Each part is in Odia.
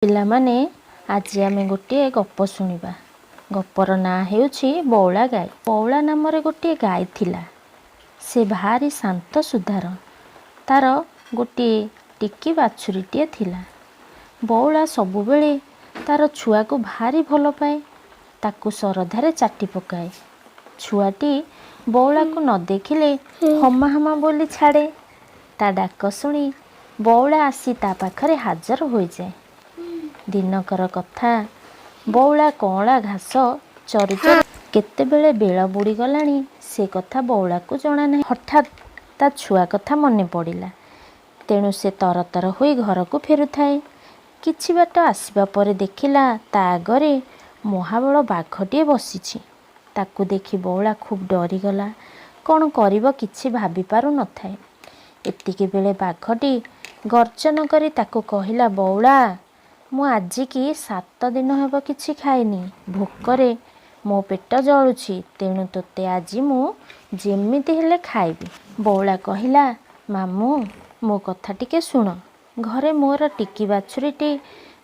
ପିଲାମାନେ, ଆଜି ଆମେ ଗୋଟିଏ ଗପ ଶୁଣିବା। ଗପର ନାଁ ହେଉଛି ବଉଳା ଗାଈ। ବଉଳା ନାମରେ ଗୋଟିଏ ଗାଈ ଥିଲା। ସେ ଭାରି ଶାନ୍ତ ସୁଧାର। ତାର ଗୋଟିଏ ଟିକି ବାଛୁରୀଟିଏ ଥିଲା। ବଉଳା ସବୁବେଳେ ତାର ଛୁଆକୁ ଭାରି ଭଲ ପାଏ। ତାକୁ ଶରଧାରେ ଚାଟି ପକାଏ। ଛୁଆଟି ବଉଳାକୁ ନ ଦେଖିଲେ ହମା ହମା ବୋଲି ଛାଡ଼େ। ତା ଡାକ ଶୁଣି ବଉଳା ଆସି ତା ପାଖରେ ହାଜର ହୋଇଯାଏ। ଦିନକର କଥା, ବଉଳା କଅଁଳା ଘାସ ଚରୁ ଚରୁ କେତେବେଳେ ବେଳ ବୁଡ଼ିଗଲାଣି, ସେ କଥା ବଉଳାକୁ ଜଣା ନାହିଁ। ହଠାତ୍ ତା ଛୁଆ କଥା ମନେ ପଡ଼ିଲା। ତେଣୁ ସେ ତରତର ହୋଇ ଘରକୁ ଫେରୁଥାଏ। କିଛି ବାଟ ଆସିବା ପରେ ଦେଖିଲା, ତା ଆଗରେ ମହାବଳ ବାଘଟିଏ ବସିଛି। ତାକୁ ଦେଖି ବଉଳା ଖୁବ୍ ଡରିଗଲା। କ'ଣ କରିବ କିଛି ଭାବି ପାରୁନଥାଏ। ଏତିକି ବେଳେ ବାଘଟି ଗର୍ଜନ କରି ତାକୁ କହିଲା, "ବଉଳା, ମୁଁ ଆଜିକି 7 ଦିନ ହେବ କିଛି ଖାଇନି। ଭୋକରେ ମୋ ପେଟ ଜଳୁଛି। ତେଣୁ ତୋତେ ଆଜି ମୁଁ ଯେମିତି ହେଲେ ଖାଇବି।" ବଉଳା କହିଲା, "ମାମୁଁ, ମୋ କଥା ଟିକେ ଶୁଣ। ଘରେ ମୋର ଟିକି ବାଛୁରୀଟି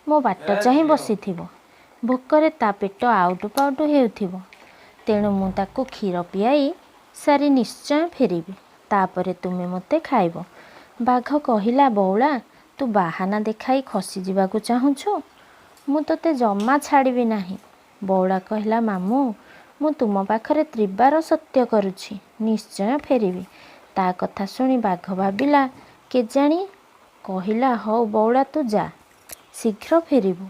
ମୋ ବାଟ ଚାହିଁ ବସିଥିବ। ଭୋକରେ ତା ପେଟ ଆଉଟୁ ପାଉଟୁ ହେଉଥିବ। ତେଣୁ ମୁଁ ତାକୁ କ୍ଷୀର ପିଆଇ ସାରି ନିଶ୍ଚୟ ଫେରିବି। ତାପରେ ତୁମେ ମୋତେ ଖାଇବ।" ବାଘ କହିଲା, "ବଉଳା, ତୁ ବାହାନା ଦେଖାଇ ଖସିଯିବାକୁ ଚାହୁଁଛୁ। ମୁଁ ତୋତେ ଜମା ଛାଡ଼ିବି ନାହିଁ।" ବଉଳା କହିଲା, "ମାମୁଁ, ମୁଁ ତୁମ ପାଖରେ ତ୍ରିବାର ସତ୍ୟ କରୁଛି, ନିଶ୍ଚୟ ଫେରିବି।" ତା କଥା ଶୁଣି ବାଘ ଭାବିଲା କେଜାଣି, କହିଲା, "ହଉ ବଉଳା, ତୁ ଯା, ଶୀଘ୍ର ଫେରିବୁ।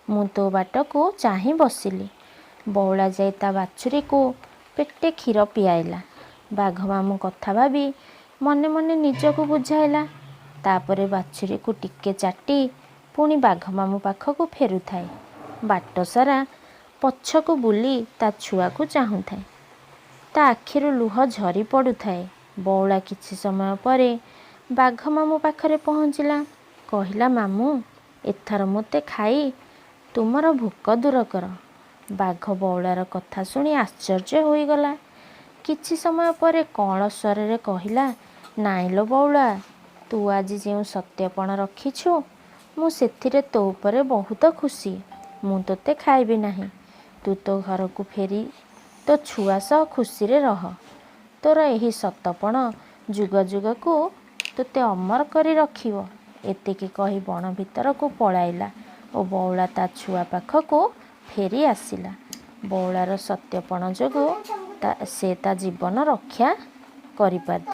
ମୁଁ ତୋ ବାଟକୁ ଚାହିଁ ବସିଲି।" ବଉଳା ଯାଇ ତା ବାଛୁରୀକୁ ପେଟେ କ୍ଷୀର ପିଆଇଲା। ବାଘ ମାମୁଁ କଥା ଭାବି ମନେ ମନେ ନିଜକୁ ବୁଝାଇଲା। ତାପରେ ବାଛୁରୀକୁ ଟିକେ ଚାଟି ପୁଣି ବାଘ ମାମୁଁ ପାଖକୁ ଫେରୁଥାଏ। ବାଟ ସାରା ପଛକୁ ବୁଲି ତା ଛୁଆକୁ ଚାହୁଁଥାଏ। ତା ଆଖିରୁ ଲୁହ ଝରି ପଡ଼ୁଥାଏ। ବଉଳା କିଛି ସମୟ ପରେ ବାଘ ମାମୁଁ ପାଖରେ ପହଞ୍ଚିଲା। କହିଲା, "ମାମୁଁ, ଏଥର ମୋତେ ଖାଇ ତୁମର ଭୋକ ଦୂର କର।" ବାଘ ବଉଳାର କଥା ଶୁଣି ଆଶ୍ଚର୍ଯ୍ୟ ହୋଇଗଲା। କିଛି ସମୟ ପରେ କଅଁଳ ସ୍ୱରରେ କହିଲା, "ନାଇଁ ଲୋ ବଉଳା, ତୁ ଆଜି ଯେଉଁ ସତ୍ୟପଣ ରଖିଛୁ, ମୁଁ ସେଥିରେ ତୋ ଉପରେ ବହୁତ ଖୁସି। ମୁଁ ତୋତେ ଖାଇବି ନାହିଁ। ତୁ ତୋ ଘରକୁ ଫେରି ତୋ ଛୁଆ ସହ ଖୁସିରେ ରହ। ତୋର ଏହି ସତପଣ ଯୁଗ ଯୁଗକୁ ତୋତେ ଅମର କରି ରଖିବ।" ଏତିକି କହି ବଣ ଭିତରକୁ ପଳାଇଲା ଓ ବଉଳା ତା ଛୁଆ ପାଖକୁ ଫେରି ଆସିଲା। ବଉଳାର ସତ୍ୟପଣ ଯୋଗୁଁ ସେ ତା ଜୀବନ ରକ୍ଷା କରିପାରିଥିଲା।